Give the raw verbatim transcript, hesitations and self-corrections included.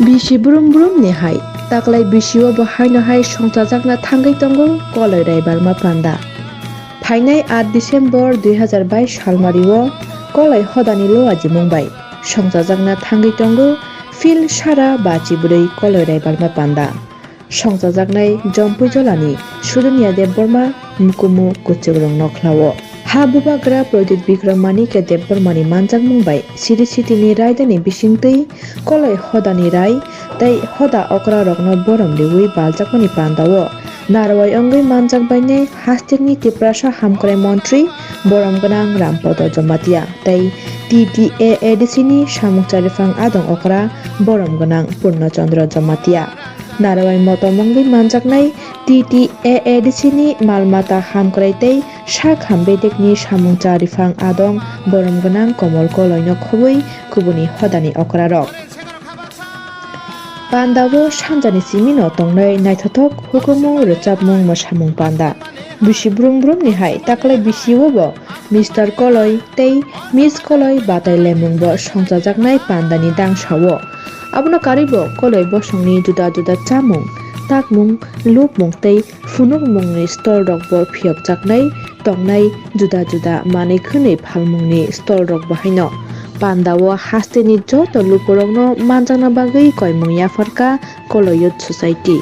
Bisi brum brum ni hai, taklai bisi o bo haino hai songchajakna thangwi tongo Koloi Raibalma panda. Phainai aat December dui hazar bais salmari o Koloi hodani luajimung bai songchajakna thangwi tongo Phil Sara bachi bwrwi Koloi Raibalma panda. Songchajaknai Jompui Jolani Sudunia Debbarma mukumu kwchwk rwngno khlao. Ha bubagra Pradyut Bikram Manikya Debbarmani manjakmung bai Siri Sitini raidani bisingtwi Koloi hodani rai tei hoda okra rokno borom riwi baljakmani pandao narwai wngwi manjak bainai hasteni Tiprasa hamkrai montri borom gwnang Rampodo Jamatia tei T T A A D C ni samung charifang adong okra borom gwnang Purno Chandra Jamatia. Narwai motom wngwi manjaknai T T A A D C ni mal mata hamkrai tei sak ham bedekni samung cha rifang adong borom gwnang Komol Koloino khobwi kubuni hodani okrarok. Pandao sanjani simino tongnai naithothok hukumu rwchapmung mwsamung panda. Bisi brum brumni hai taklai bisi o bo Mister Koloi tei Miss Koloi batai lemung bo songchajaknai pandani dangsa o. Abono karwi bo Koloi bosongni juda juda chamung, takmung, lupmung tei phunukmungni stall rok bo phiyokjaknai tongnai juda juda manwi khwnwi phalmungni stall rok bo haino. Pandao hasteni joto lukurokno manjakna bagwi koimung yapharkha Koloi Youth Society.